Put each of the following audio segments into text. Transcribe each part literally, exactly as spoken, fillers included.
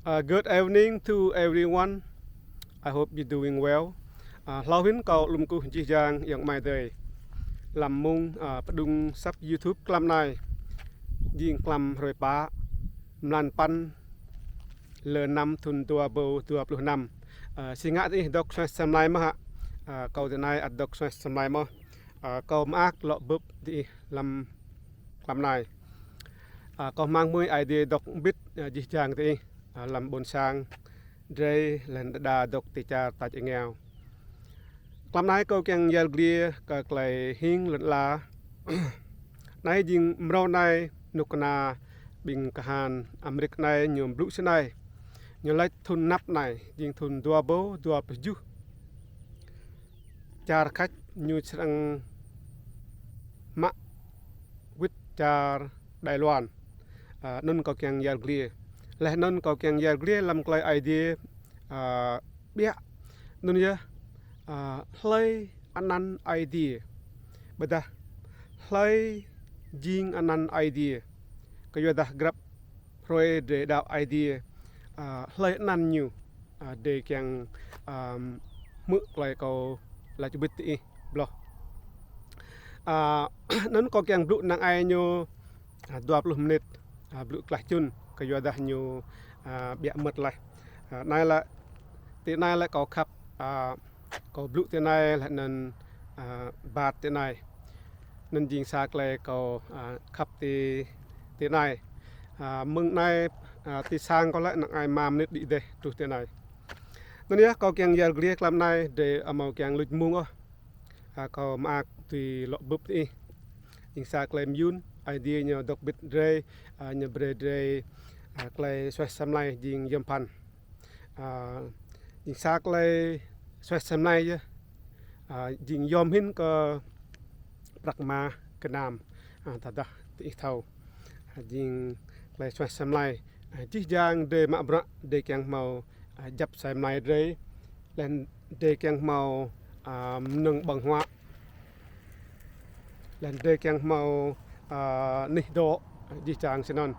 Uh, good evening to everyone. I hope you doing well. Uh, hlâo hĭn kâo lŏ kkuh jih jang ayŏng amai adei hlăm mông, uh, pđŭng asăp YouTube klăm anei. Jing klăm hruê pă, mlan păn, lơ năm thŭn dua êbâo dua pluh năm. Uh, si ngă diih dôk suaih asei mlei mơh hă? Uh, kâo tinei ăt dôk suaih asei mlei mơh. Uh, kâo mơak lŏ bưp diih hlăm klăm anei. Uh, kâo hmăng hmưi Aê Diê dôk mbĭt, uh, jih jang diih, uh, hlăm ƀuôn sang drei leh anăn đa dôk ti čar tač êngao. Klăm anei kâo čiăng yăl dliê kơ klei hing lăn ala. Anei jing mrâo anei knŭk kna ƀĭng kahan Amêrik anei ñu blŭ snei. Ñu lač thŭn anăp anei jing thŭn dua êbâo dua pluh kjuh. Čar Khač ñu srăng mă wĭt čar Đài Loan. Uh, anăn kâo čiăng yăl dliê. Leh anăn kâo čiăng yăl dliê hlăm klei Aê Diê, uh, ƀiă. Anăn yơh, uh, hlei anăn Aê Diê. Ƀiădah hlei jing anăn Aê Diê. Kyuadah grăp hruê drei đăo Aê Diê, uh, hlei anăn ñu, uh, drei čiăng, um, hmư̆ klei kâo lač mbĭt diih bloh. Uh, anăn kâo čiăng blŭ năng ai ñu, uh, dua pluh mnĭt, uh, blŭ klah čŭn, kyuadah ñu, uh, ƀiă mơh leh. Uh, anei lĕ, ti anei lĕ kâo khăp, uh, kâo blŭ ti anei leh anăn, uh, ƀat ti anei. Anăn jing sa klei kâo, uh, khăp ti, ti anei. Uh, mơ̆ng anei, uh, ti sang kâo lĕ năng ai êma mnĭt đĭ êdeh truh ti anei. Anăn yơh kâo čiăng yăl dliê klăm anei drei amâo čiăng luč mông ôh. Uh, kâo mơak tui lŏ bưp diih. Jing sa klei myun, Aê Diê ñu dôk mbĭt drei, uh, ñu brei drei, uh, klei suaih asei mlei jing yuôm bhăn. Uh, jing sa klei suaih asei mlei yơh. Uh, jing yuôm hĭn kơ prăk mah knam. Uh, tơdah diih thâo. Uh, jing klei suaih asei mlei. Uh, jih jang drei mă bruă, drei čiăng mâo, uh, djăp asei mlei drei. Leh anăn drei čiăng mâo, uh, mnơ̆ng ƀơ̆ng huă. Leh anăn drei čiăng mâo, uh, anih dôk, jih jang snăn.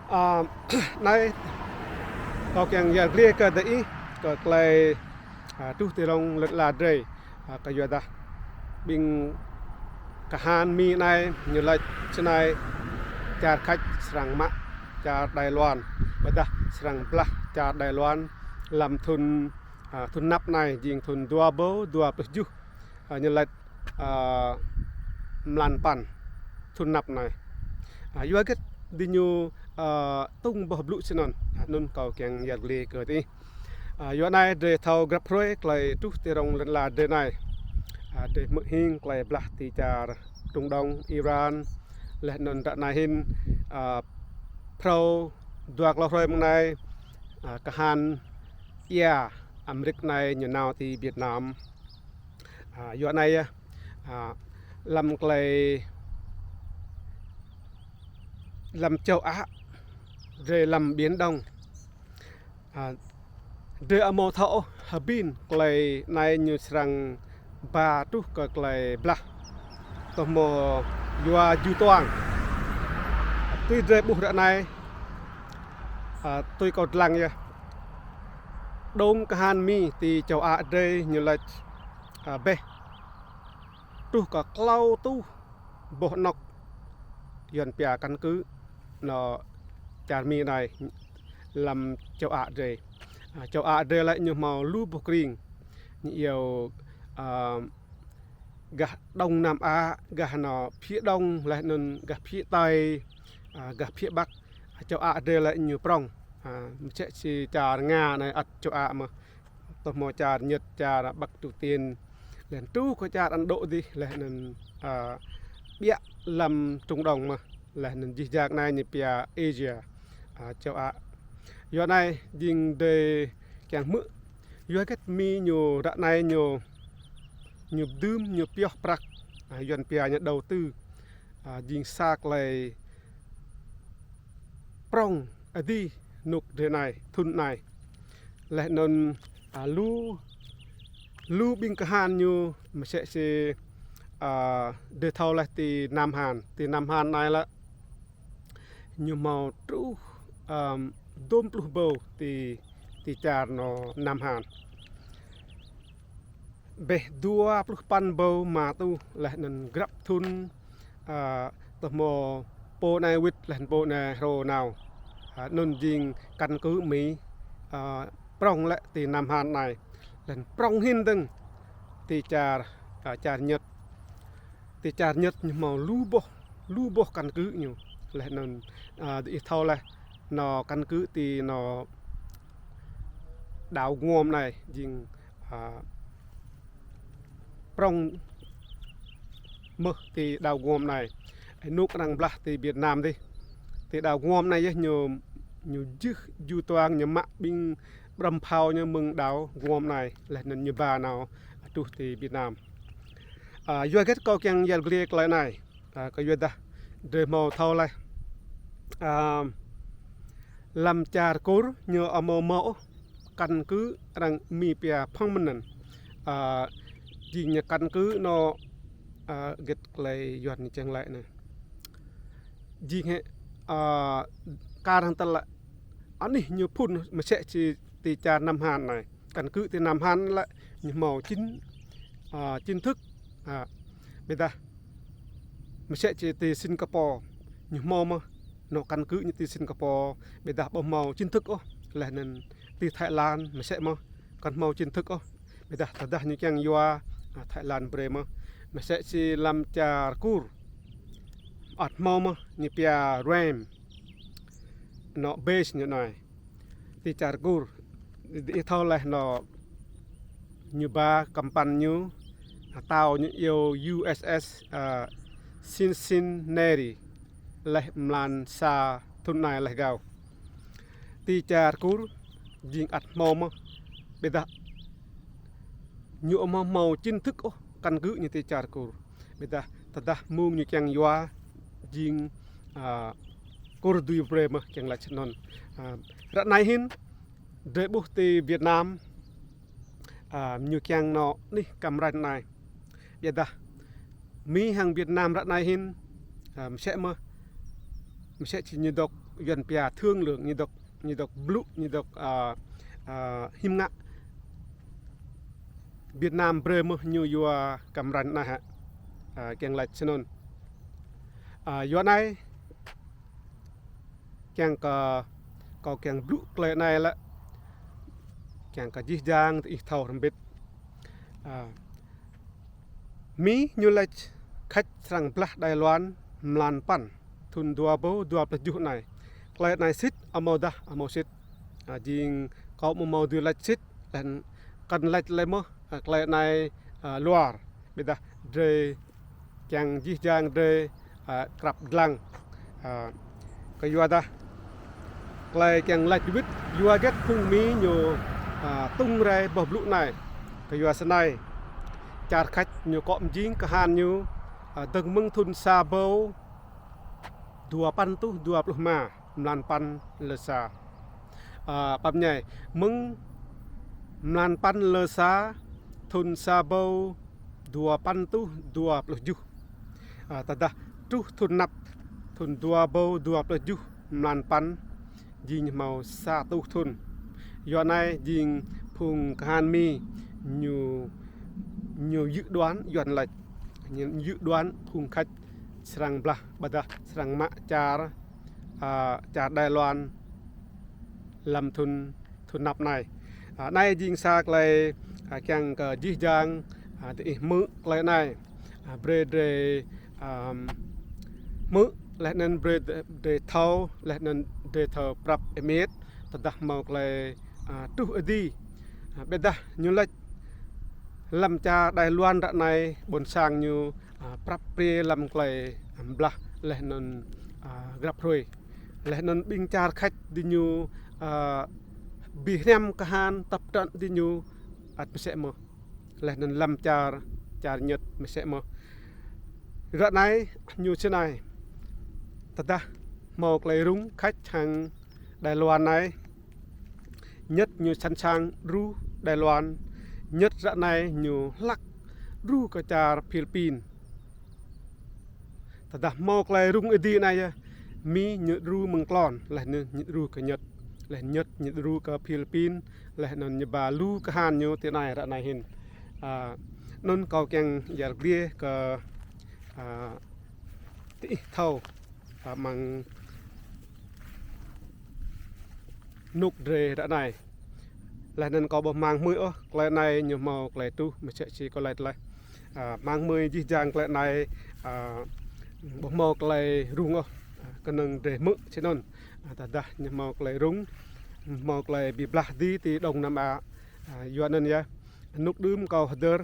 Uh, anei kâo čiăng yăl dliê kơ diih, kơ klei, uh, truh ti rŏng lăn ala drei. Uh, kyuadah ƀĭng kahan Mi anei ñu lač snei čar Khač srăng mă čar Đài Loan. Ƀiădah srăng blah čar Đài Loan hlăm thŭn, uh, thŭn anăp anei jing thŭn dua êbâo dua pluh kjuh. Uh, ñu lač, uh, mlan păn thŭn anăp anei. Uh, yua hgĕt diñu, uh, tŭng boh blŭ snăn. Uh, anăn kâo čiăng yăl dliê kơ diih. Uh, yua anei drei thâo grăp hruê klei truh ti rŏng lăn ala drei anei. Uh, drei hmư̆ hing klei blah ti čar Trung Đông, Iran, leh anăn ară anei hĭn, uh, phrâo dua klâo hruê mơ̆ng anei, uh, kahan êa Amêrik anei ñu nao ti Việt Nam. Uh, yua anei yơh, uh, hlăm klei, hlăm châu Á, drei hlăm Biển Đông. Uh, drei amâo thâo ôh hbĭn klei anei ñu srăng ba truh kơ klei blah. Tơ mâo yua ju tuang. Tui drei ƀuh ară anei, uh, tui kâo dlăng yơh. Dŏng kahan Mi ti châu Á drei ñu lač, uh, ƀĕ truh kơ klâo êtuh boh anôk Yuăn pia căn cứ nao čar Mi anei hlăm châu Á drei. Uh, châu Á drei lĕ ñu mâo lu boh krĭng. Ñu iêu, uh, gah Đông Nam Á, gah nao phía Đông, leh anăn gah phía Tây, uh, gah phía Bắc. Châu Á drei lĕ ñu prŏng. Uh, msĕ si čar Nga anei ăt châu Á mơh. Tơ mâo čar Nhật, čar Bắc Triều Tiên. Leh anăn truh kơ čar Ấn Độ dih, leh anăn, uh, ƀiă hlăm Trung Đông mơh. Leh anăn jih jang anei ñu pia Asia, uh, châu Á. Yua anei jing drei čiăng hmư̆. Yua hgĕt Mi ñu ară anei ñu, ñu dưm, ñu pioh prăk, uh, Yuăn pia ñu đầu tư. Uh, jing sa klei prŏng êdi ênuk drei anei, thŭn anei. Leh anăn, uh, lu, lu ƀĭng kahan ñu msĕ si, uh, drei thâo leh ti Nam Hàn. Ti Nam Hàn anei lĕ ñu mâo truh, um, dŭm pluh ƀâo ti, ti čar nô Nam Hàn. Bĕ dua pluh păn ƀâo mă tuh leh anăn grăp thŭn, a, tơ mâo pô anei wĭt leh anăn pô anei hrô nao. A, anăn jing căn cứ Mi, a, prŏng lĕ ti Nam Hàn anei. Leh anăn prŏng hĭn dơ̆ng ti čar, a, čar Nhật. Ti čar Nhật ñu mâo lu boh, lu boh căn cứ ñu. Leh anăn, a, diih thâo leh, nô căn cứ ti nô đảo Guam anei, jing, a, prŏng mơh ti đảo Guam anei. Ênuk arăng blah ti Việt Nam dih. Ti đảo Guam anei yơh ñu, ñu jưh ju tuang ñu mă ƀĭng ƀrăm phao ñu mơ̆ng đảo Guam anei. Leh anăn ñu ba nao truh ti Việt Nam. A, yua hgĕt kâo kiăng yăl dliê klei anei. A, kyuadah drei mâo thâo leh. A, hlăm čar Kur ñu amâo mâo ôh căn cứ arăng Mi pia permanent. A, jing ñu căn cứ nô, a, hgĕt klei Yuăn ñu čiăng lač anei. Jing hĕ, a, kar hăng tal lĕ anih ñu phŭn msĕ si ti čar Nam Hàn anei. Căn cứ ti Nam Hàn lĕ ñu mâo chính, a, chính thức. A, ƀiădah msĕ si ti Singapore ñu mâo mơh, nô căn cứ ñu ti Singapore, ƀiădah ƀu mâo chính thức ôh. Leh anăn ti Thái Lan msĕ mơh, kăn mâo chính thức ôh. Ƀiădah tơdah ñu kiăng yua, a, Thái Lan brei mơh. Msĕ si hlăm čar Kur ăt mâo mơh ñu pia Guam, nô base ñu anei. Ti čar Kur, diih thâo leh nô ñu ba kăm păn ñu, a, tàu ñu iêu U S S, a, Cincinnati leh mlan sa thŭn anei leh gao. Ti čar Kur jing ăt mâo mơh, ƀiădah ñu amâo mâo chính thức ôh căn cứ ñu ti čar Kur. Ƀiădah tơdah mơ̆ng ñu kiăng yua jing, a, Kur dưi brei mơh kiăng lač snăn. A, ară anei hĭn drei ƀuh ti Việt Nam, a, ñu kiăng nô anih Cam Ranh anei. Ƀiădah Mi hăng Việt Nam ară anei hĭn, a, msĕ mơh, msĕ si ñu dôk Yuăn pia thương lượng, ñu dôk, ñu dôk blŭ, ñu dôk, a, a, hiam ngă. Việt Nam brei mơh ñu yua Cam Ranh anei hĕ. A, kiăng lač snăn. A, yua anei kiăng kơ, kâo kiăng blŭ klei anei lĕ kiăng kơ jih jang diih thâo hrăm mbĭt. A, Mi ñu lač Khač srăng blah Đài Loan mlan păn thŭn dua ƀâo dua pluh kjuh anei. Klei anei sĭt amâodah amâo sĭt. A, jing kâo amâo mâo dưi lač sĭt, leh anăn kăn lač lei mơh, a, klei anei, a, luar. Ƀiădah drei kiăng jih jang drei, a, krăp dlăng. A, kyuadah klei kiăng lač wĭt yua hgĕt phung Mi ñu, a, tŭng rai boh blŭ anei. Kyua snei, čar Khač ñu kŏ mjing kahan ñu, a, dơ̆ng mơ̆ng thŭn sa ƀâo dua păn êtuh dua pluh êma, mlan păn lơ sa. A, pap ñai, mơ̆ng mlan păn lơ sa, thŭn sa ƀâo dua păn êtuh dua pluh kjuh. A, tơdah truh thŭn anăp, thŭn dua ƀâo dua pluh kjuh mlan păn, jing mâo sa êtuh thŭn. Yua anei jing phung kahan Mi ñu, ñu dự đoán, Yuăn lač, ñu dự đoán phung Khač srăng blah ƀiădah srăng mă čar, a, čar Đài Loan hlăm thŭn, thŭn anăp anei. A, anei jing sa klei, a, kiăng kơ jih jang, a, diih hmư̆ klei anei. A, brei drei, a, hmư̆ leh anăn brei drei thâo, leh anăn drei thâo prăp êmiêt, tơdah mâo klei, a, truh êdi. A, ƀiădah ñu lač hlăm čar Đài Loan ară anei ƀuôn sang ñu, a, prăp priê hlăm klei, a, blah leh anăn, a, grăp hruê. Leh anăn ƀĭng čar Khač diñu, a, bi hriăm kahan tăp trăn diñu ăt msĕ mơh. Leh anăn hlăm čar, čar Nhật msĕ mơh. Ară anei ñu snei. Tơdah mâo klei rŭng Khač hăng Đài Loan anei, Nhật ñu sẵn sàng đru Đài Loan, Nhật ară anei ñu hlăk đru kơ čar Philippin. Tơdah mâo klei rŭng êdi anei yơh, Mi ñu đru mơ̆ng klon, leh anăn ñu đru kơ Nhật. leh Nhật ñu đru kơ Philippin, leh anăn ñu ba lu kahan ñu ti anei ară anei hĭn. A, anăn kâo čiăng yăl dliê kơ, a, diih thâo, a, mơ̆ng anôk drei ară anei. Leh anăn kâo ƀuh mang hmưi ôh, klei anei ñu mâo klei truh, msĕ si kâo lač leh. A, mang hmưi jih jang klei anei, a, ƀuh mâo klei rŭng ôh, a, knŏng drei hmư̆ snăn. A, tơdah ñu mâo klei rŭng, mâo klei bi blah dih ti Đông Nam Á, a, yua anăn yơh. Anôk đưm kâo hdơr,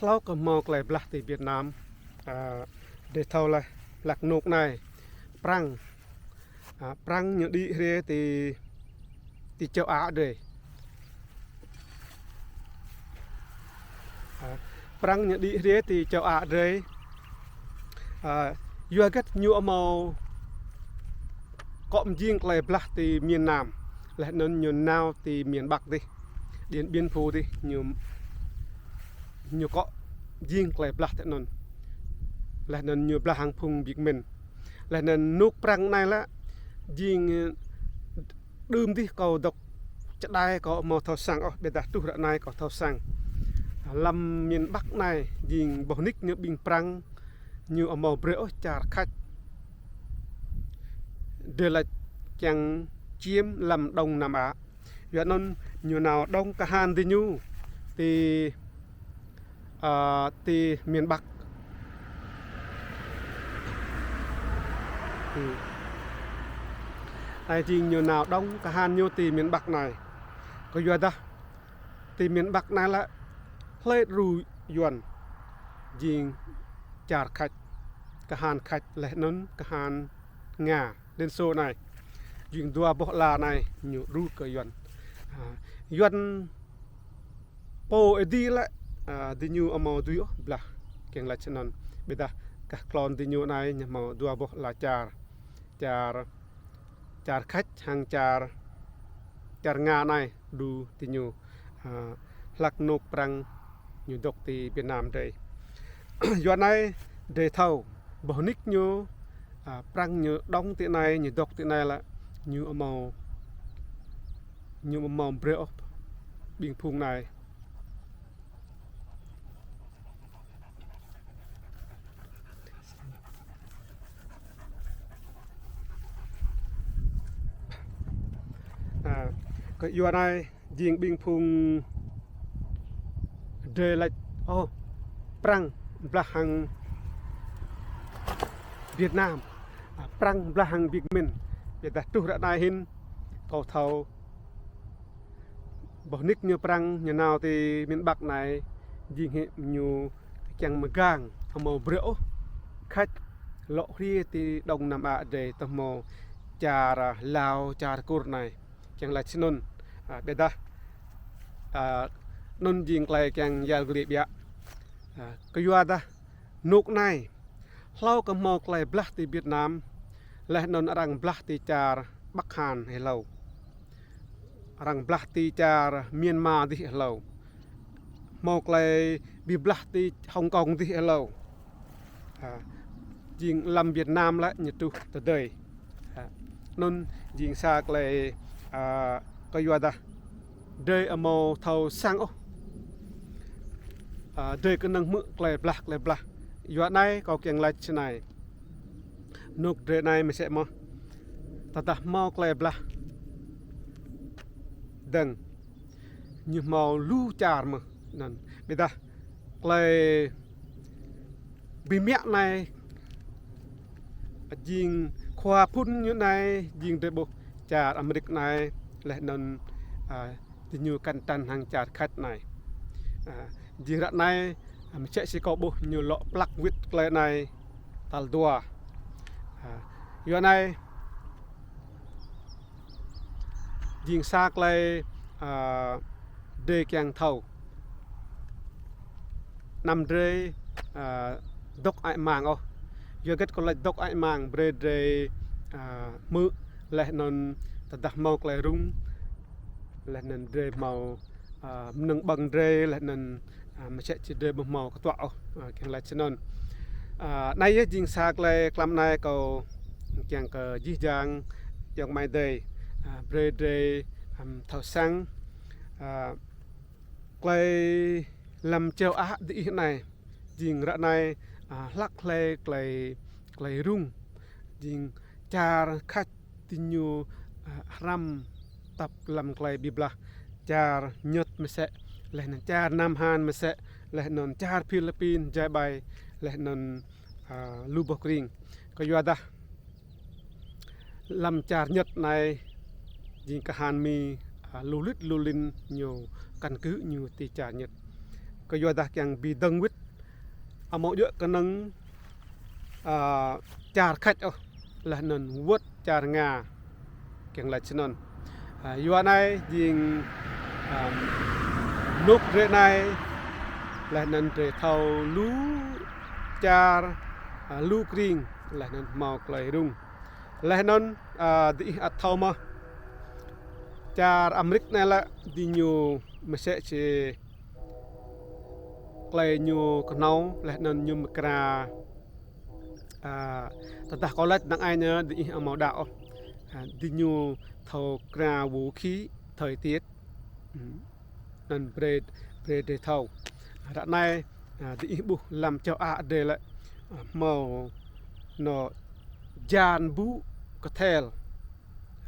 hlâo kơ mâo klei blah ti Việt Nam, a, drei thâo leh, hlăk anôk anei, Prăng, a, Prăng ñu đĭ hriê ti, ti châu Á drei. A, Prăng ñu đĭ hriê ti châu Á drei. A, yua hgĕt ñu amâo kŏ mjing klei blah ti miền Nam, leh anăn ñu nao ti miền Bắc dih, Điện Biên Phủ dih, ñu, ñu kŏ mjing klei blah ti anăn. Leh anăn ñu blah hŏng phung Việt Minh. Leh anăn anôk Prăng anei lĕ, jing, ơ, đưm dih kâo dôk čơđai kâo amâo thâo săng ôh, ƀiădah truh ară anei kâo thâo săng. Hlăm miền Bắc anei, jing boh nik ñu ƀĭng Prăng, ñu amâo brei ôh čar Khač. Drei lač čiăng chiếm hlăm Đông Nam Á. Yua anăn ñu nao dŏng kahan diñu ti, a, ti miền Bắc. Hmm. Anei jing ñu nao dŏng kahan ñu ti miền Bắc anei. Kyuadah ti miền Bắc anei lĕ hlei đru Yuăn jing čar Khač, kahan Khač leh anăn kahan Nga. Liên Xô anei, jing dua boh ala anei ñu đru kơ Yuăn. A, Yuăn pô êdi lĕ, a, diñu amâo dưi ôh blah, čiăng lač snăn. Ƀiădah kah klôn diñu anei ñu mâo dua boh ala čar. Čar, čar Khač hŏng čar, čar Nga anei đru diñu, a, hlăk anôk Prăng ñu dôk ti Việt Nam drei. Yua anei drei thâo, boh nik ñu, a, Prăng ñu dŏng ti anei, ñu dôk ti anei lĕ, ñu amâo, ñu amâo brei ôh ƀĭng phung anei. A, kyua anei jing ƀĭng phung drei lač, ô, Prăng blah hŏng Việt Nam, a, Prăng blah hŏng Việt Minh. Ƀiădah truh ară anei hĭn, kâo thâo boh nik ñu Prăng ñu nao ti miền Bắc anei, jing hĕ ñu čiăng mgang, amâo brei ôh Khač lŏ hriê ti Đông Nam Á drei, tơ mâo čar, a, Lao, čar Kur anei. Čiăng lač snăn, a, ƀiădah, a, anăn jing klei čiăng yăl dliê ƀiă. A, kyuadah anôk anei, hlâo kơ mâo klei blah ti Việt Nam, leh anăn arăng blah ti čar Bắc Hàn êlâo. Arăng blah ti čar Myanmar dih êlâo. Mâo klei bi blah ti Hồng Kông dih êlâo. A, jing hlăm Việt Nam lĕ ñu truh tơdơi. A, anăn jing sa klei, a, kyuadah drei amâo thâo săng ôh. A, drei knŏng hmư̆ klei blah, klei blah. Yua anei kâo čiăng lač snei. Anôk drei anei msĕ mơh. Tơdah mâo klei blah dơ̆ng, ñu mâo lu čar mơh anăn. Ƀiădah klei bi mă anei, jing khua phŭn ñu anei, jing drei ƀuh čar Amêrik anei, leh anăn, a, diñu kăn tăn hŏng čar Khač anei. A, jing ară anei, a, msĕ si kâo ƀuh ñu lŏ plăk wĭt klei anei tal dua. A, yua anei, jing sa klei, a, drei čiăng thâo. Anăm drei, a, dôk hơăi mang ôh. Yua hgĕt kâo lač dôk hơăi mang, brei drei, a, hmư̆ leh anăn tơdah mâo klei rŭng, leh anăn drei mâo, a, mnơ̆ng ƀơ̆ng drei, leh anăn, a, msĕ si drei ƀu mâo ktuă ôh, a, čiăng lač snăn. A, anei yơh jing sa klei tlam anei kâo čiăng kơ jih jang ayŏng amai adei. A, brei drei, ăm, thâo săng, a, klei hlăm châu Á diih anei, jing ară anei, a, hlăk hlei klei, klei rŭng, jing čar Khač diñu, a, hrăm tăp hlăm klei bi blah, čar Nhật msĕ, leh anăn čar Nam Hàn msĕ, leh anăn čar Philippin, jai ƀai, leh anăn, a, lu boh krĭng. Kyuadah hlăm čar Nhật anei, jing kahan Mi, a, lu lĭt lu lĭn ñu căn cứ ñu ti čar Nhật. Kyuadah kiăng bi dơ̆ng wĭt, amâo djŏ knŏng, a, čar Khač ôh, leh anăn wăt čar Nga, kiăng lač snăn. A, yua anei jing, a, nuk drei anei, leh anăn drei thâo lu čar, a, lu krĭng, leh anăn mâo klei rŭng. Leh anăn, a, diih ăt thâo mơh, čar Amêrik anei lĕ diñu msĕ si klei ñu knhâo, leh anăn ñu mkra, a, tơdah kâo lač năng ai ñu diih amâo đăo ôh. A, diñu thâo mkra vũ khí thời tiết. Hm. Anăn brei, brei drei thâo. Ară anei, a, diih ƀuh hlăm châu Á drei lĕ, a, mâo anôk jan ƀŭ kthel.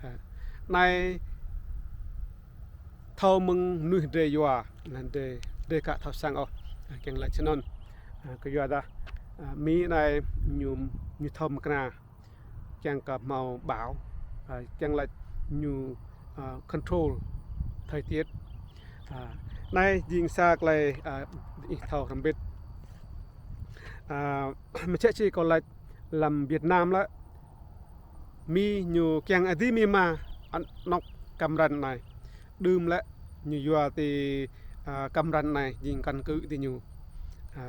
A, anei thâo mơ̆ng mnuih drei yua, anăn drei, drei ka thâo săng ôh. A, kiăng lač snăn. A, kyuadah, a, Mi anei ñu, ñu thâo mkra, kiăng kơ mâo bão, a, kiăng lač ñu, a, control thời tiết. A, anei jing sa klei, a, diih thâo hrăm mbĭt. A, msĕ si kâo lač hlăm Việt Nam lĕ, Mi ñu kiăng adi Mi ma anôk Cam Ranh anei. Đưm lĕ ñu yua ti, a, Cam Ranh anei jing căn cứ diñu. A,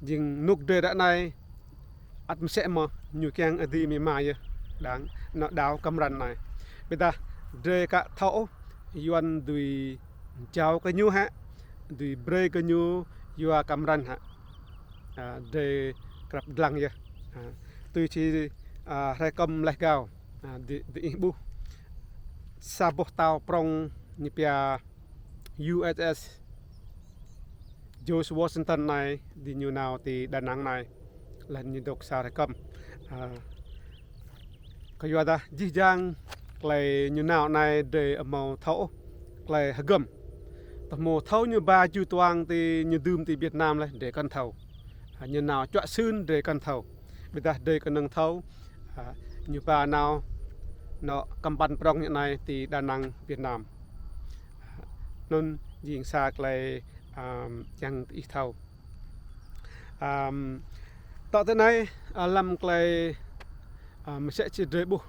jing nuk drei ară anei ăt msĕ mơh ñu kiăng adi Mi ma yơh, đang anôk đảo Cam Ranh anei. Ƀiădah drei ka thâo ôh, Yuăn dưi jao kơ ñu hĕ, dưi brei kơ ñu yua Cam Ranh hĕ. A, drei krăp dlăng yơh. A, tui si, a, hruê kăm leh gao, a, di, diih ƀuh sa boh tàu prŏng ñu pia U S S George Washington anei diñu nao ti Đà Nẵng anei, leh ñu dôk sa hruê kăm. A, kyuadah jih jang klei ñu nao anei drei amâo thâo ôh klei hgăm. Tơdah mâo thâo ñu ba ju tuang ti ñu dưm ti Việt Nam leh drei kăn thâo. A, ñu nao čuă sưn drei kăn thâo. Ƀiădah drei knŏng thâo, a, ñu ba nao anôk kăm păn prŏng ñu anei ti Đà Nẵng, Việt Nam. A, anăn jing sa klei, a, kiăng diih thâo. A, tŏ ti anei, a, hlăm klei, a, msĕ si drei ƀuh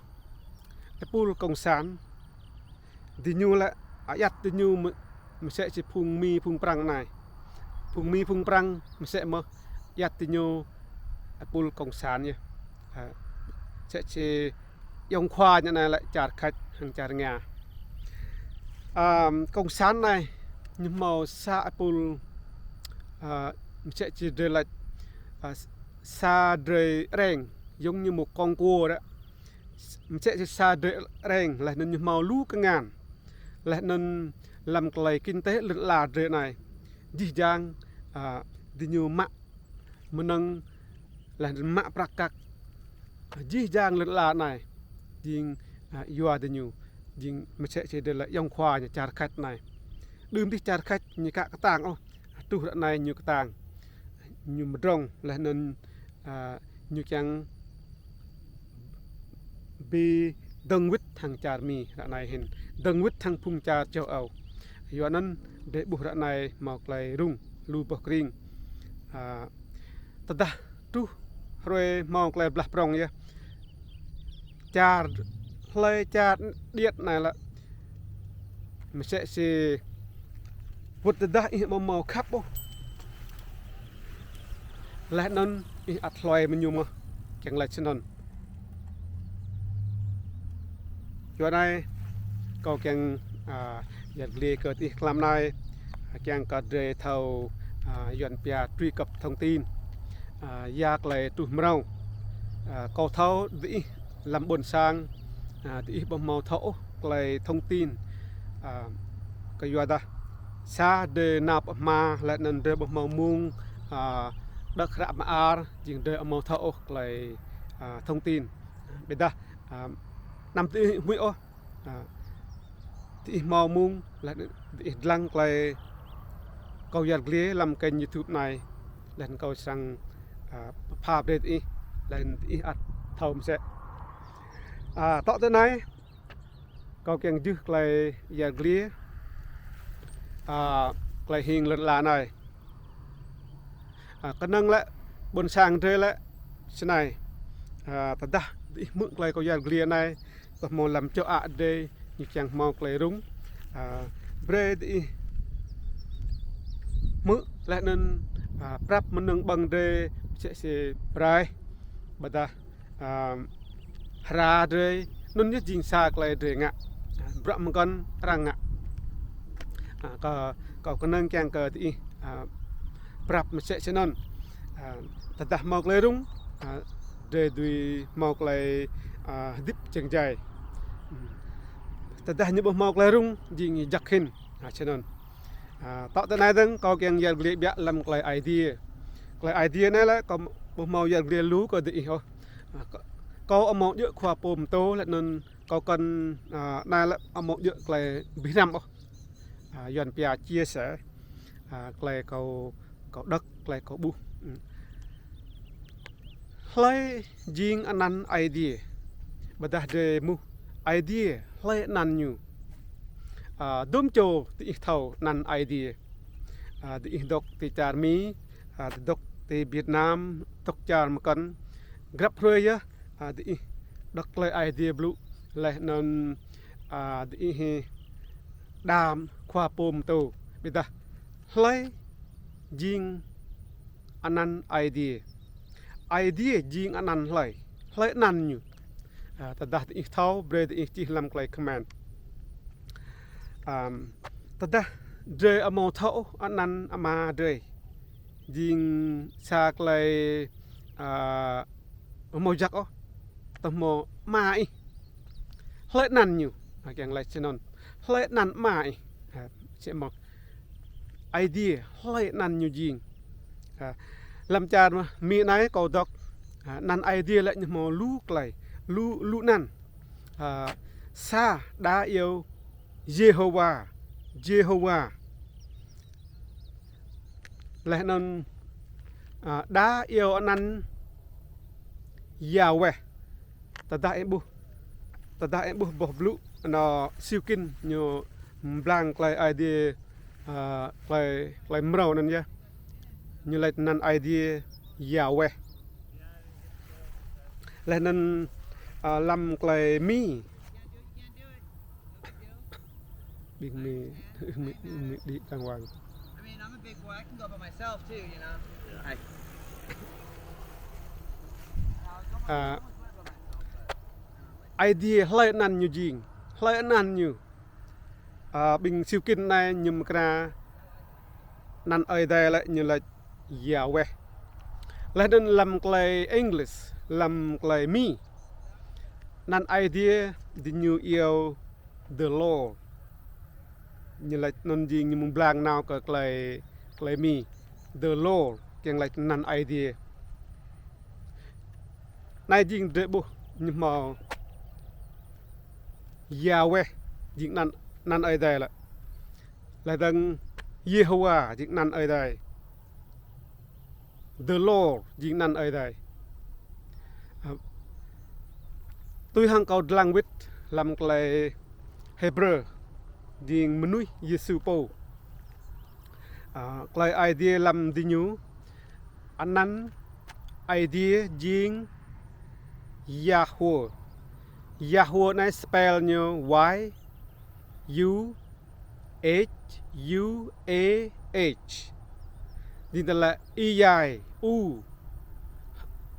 êpul cộng sản, diñu lĕ, a, ayăt diñu m-, msĕ si phung Mi phung Prăng anei. Phung Mi phung Prăng msĕ mơh ayăt diñu êpul cộng sản yơh. A, msĕ si ayŏng khua ñu anei lĕ čar Khač hŏng čar Nga. A, cộng sản anei ñu mâo sa êpul, a, msĕ si drei lač, a, sa drei areng, yŏng ñu mâo kŏng kuô đa. Msĕ si sa drei areng, leh anăn ñu mâo lu kngan. Leh anăn hlăm klei kinh tế lăn ala drei anei, jih jang, a, diñu mă mnơ̆ng, leh anăn mă prăk kăk. Jih jang lăn ala anei jing, a, yua diñu, jing msĕ si drei lač ayŏng khua ñu čar Khač anei. Đưm dih čar Khač ñu ka ktang ôh, truh ară anei ñu ktang. Ñu mdrŏng leh anăn, a, ñu kiăng bi dơ̆ng wĭt hŏng čar Mi ară anei hĭn, dơ̆ng wĭt hŏng phung čar châu Âu. Yua anăn drei ƀuh ară anei mâo klei rŭng lu boh krĭng. A, tơdah truh hruê mâo klei blah prŏng yơh, čar, hlei čar điêt anei lĕ, msĕ si wăt tơdah ih amâo mâo khăp ôh, leh anăn ih ăt hlue mơ̆ng ñu mơh, kiăng lač snăn. Yua anei, kâo kiăng, a, yăl dliê kơ diih hlăm anei, a, kiăng kơ drei thâo, a, Yuăn pia truy cập thông tin, a, ya klei truh mrâo. A, kâo thâo diih hlăm ƀuôn sang, a, diih ƀuh mâo thâo ôh klei thông tin, a, kyuadah sa drei nao pơ hma leh anăn drei ƀuh mâo mông, a, đŏk hră mơar jing drei amâo thâo ôh klei, a, thông tin. Ƀiădah, a, năm ti hmưi ôh, a, diih mâo mông leh anăn diih dlăng klei kâo yăl dliê hlăm kênh YouTube anei, leh anăn kâo srăng, a, pha brei diih, leh anăn diih ăt thâo msĕ. A, tŏ ti anei, kâo čiăng jưh klei yăl dliê, a, klei hing lăn ala anei. A, knŏng lĕ ƀuôn sang drei lĕ snei. A, tơdah diih hmư̆ klei kâo yăl dliê anei, tơ mâo hlăm čô a drei ñu čiăng mâo klei rŭng. A, brei diih hmư̆ leh anăn, a, prăp mnơ̆ng ƀơ̆ng drei msĕ si braih, ƀiădah, a, hra drei, anăn yơh jing sa klei drei ngă. A, bruă mkăn arăng ngă. A, kơ, kâo knŏng čiăng kơ diih, a, prăp msĕ snăn. A, tơdah mâo klei rŭng, a, drei dưi mâo klei, a, hdĭp jing jai. Hmm. Tơdah ñu ƀuh mâo klei rŭng, jing jăk hĭn. A, snăn. A, tŏ ti anei dơ̆ng kâo čiăng yăl dliê ƀiă hlăm klei Aê Diê. Klei Aê Diê anei lĕ kâo ƀuh mâo yăl dliê lu kơ diih ôh. A, kâo, kâo amâo djŏ khua pô mtô leh anăn kâo kăn, a, anei lĕ amâo djŏ klei bi hrăm ôh. A, Yuăn pia chia sẻ, a, klei kâo, kâo đŏk, klei kâo ƀuh. Hmm. Hlei jing anăn Aê Diê? Ƀiădah drei êmuh Aê Diê hlei anăn ñu? A, dŭm čô diih thâo anăn Aê Diê. A, diih dôk ti čar Mi, a, dôk ti Việt Nam, dôk čar mkăn. Grăp hruê yơh, a, diih đŏk klei Aê Diê blŭ leh anăn, a, diih đăm khua pô mtô. Ƀiădah hlei jing anăn Aê Diê? Aê Diê jing anăn hlei? Hlei anăn ñu? A, tơdah diih thâo, brei diih čih hlăm klei comment. Ăm, tơdah drei amâo thâo anăn ama drei, jing sa klei, a, amâo jăk ôh, tơ mâo ama ih. Hlei anăn ñu? A, čiăng lač snăn. Hlei anăn ama ih? A, sĭt mơh. Aê Diê, hlei anăn ñu jing? A, hlăm čar Mi anei kâo dôk, a, anăn Aê Diê lĕ ñu mâo lu klei, lu, lu anăn. A, sa đa iêu Yêhôwa, Yêhôwa. Leh anăn, a, đa iêu anăn Yahweh. Tơdah ih ƀuh, tơdah ih ƀuh boh blŭ anăn Siu Kin ñu mblang klei Aê Diê, a, klei, klei mrâo anăn yơh. Ñu lač anăn Aê Diê Yahweh. Leh anăn, a, hlăm klei Mi. Ƀing Mi, Mi, Mi đĭ đàng hoàng. I mean, I'm a big boy. I can go by myself too, you know. I, a, Aê Diê hlei anăn ñu jing, hlei anăn ñu. A, ƀing Siu Kin anei ñu mkra anăn Aê Diê lĕ ñu lač Yahweh. Leh anăn hlăm klei English, hlăm klei Mi, anăn Aê Diê diñu iêu the Lord. Ñu lač anăn jing ñu mblang nao kơ klei, klei Mi. The Lord, čiăng lač anăn Aê Diê. Anei jing drei ƀuh ñu mâo Yahweh, jing anăn, anăn Aê Diê lĕ. Leh dơ̆ng Yêhôwa, jing anăn Aê Diê. The Lord, jing anăn Aê Diê. A, tui hŏng kâo dlăng wĭt hlăm klei Hêbrơ, jing mnuih Yêsu pô. A, klei Aê Diê hlăm diñu, anăn Aê Diê jing Yahweh. Yahweh anei spell ñu Y U H U A H. Jing tơlơi Y, U,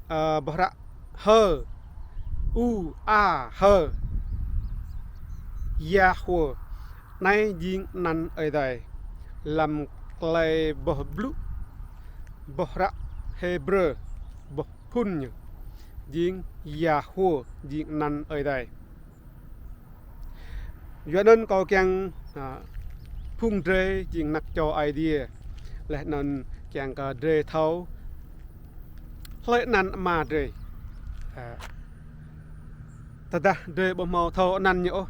a, boh hră H, U, A, H. Yahweh. Anei jing anăn Aê Diê. Hlăm klei boh blŭ, boh hră Hêbrơ, boh phŭn ñu. Jing Yahweh, jing anăn Aê Diê. Yua anăn kâo čiăng, a, phung drei jing anak čô Aê Diê. Leh anăn čiăng kơ drei thâo hlei anăn ama drei. A, tơdah drei ƀu mâo thâo anăn ñu ôh,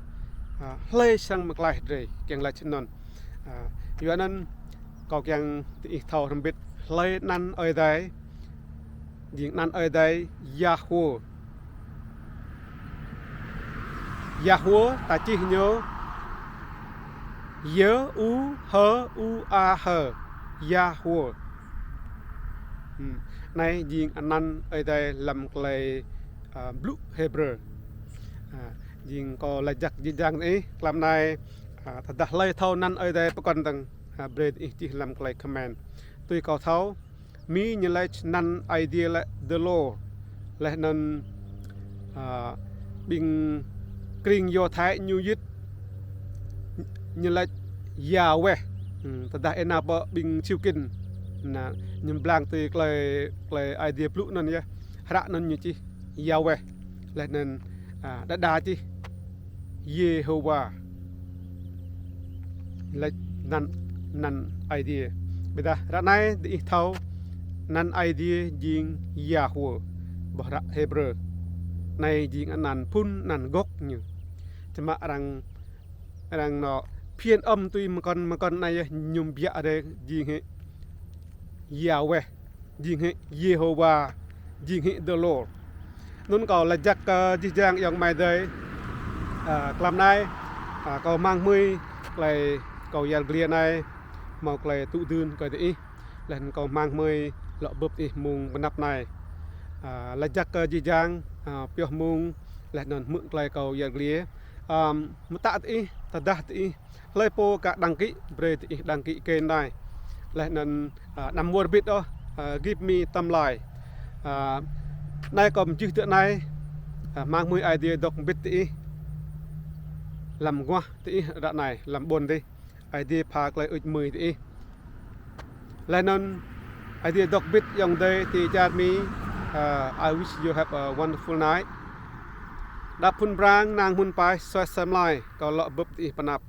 a, hlei srăng mtlaih drei, čiăng lač snăn. A, yua anăn kâo čiăng diih thâo hrăm mbĭt hlei anăn Aê Diê, jing anăn Aê Diê Yahweh. Yahweh ta čih ñu Y U H W E. Yahweh. Hmm. Anei jing anăn Aê Diê hlăm klei, a, blŭ Hêbrơ. A, jing kâo lač jăk jih jang diih, tlam anei, a, tơdah hlei thâo anăn Aê Diê pơkŏn dơ̆ng, a, brei diih čih hlăm klei comment. Tui kâo thâo, Mi ñu lač anăn Aê Diê lĕ the Lord. Leh anăn, a, ƀing krĭng Yuđa Thái ñu yit ñu lač Yahweh. Hmm, tơdah ênao pơ ƀing Siu Kin. Anăn ñu mblang tui klei, klei Aê Diê blŭ anăn yơh. Hră anăn ñu čih Yahweh. Leh anăn, a, đa đa čih Yêhôwa. Lač anăn, anăn Aê Diê. Ƀiădah ară anei diih thâo anăn Aê Diê jing Yahweh. Boh hră Hêbrơ. Anei jing anăn phŭn, anăn gốc ñu. Čmă arăng, arăng nao phiên âm tui mkăn, mkăn anei yơh ñu mbiă drei jing hĕ Yahweh. Jing hĕ Yêhôwa, jing hĕ the Lord. Anăn kâo lač jăk kơ jih jang ayŏng amai adei, a, tlam anei, a, kâo hmăng hmưi klei kâo yăl dliê anei, mâo klei tŭ dưn kơ diih. Leh anăn kâo hmăng hmưi lŏ bưp diih mông mnăp anei. A, lač jăk kơ jih jang, a, pioh mông, leh anăn hmư̆ klei kâo yăl dliê. Ăm, mtă diih, tơdah diih hlei pô ka đăng ký, brei diih đăng ký kênh anei. Leh anăn, a, đăm wơr bĭt ôh, a, give me thumb like. A, anei kâo mjưh ti anei, a, hmăng hmưi Aê Diê dôk mbĭt diih. Hlăm aguah diih ară anei, hlăm ƀuôn diih. Aê Diê pha klei ŭč mưi diih. Leh anăn Aê Diê dôk mbĭt ayŏng adei ti čar Mi, a, I wish you have a wonderful night. Đăp phŭn brang năng hmưn paih suaih asei mlei, kâo lŏ bưp diih pnăp.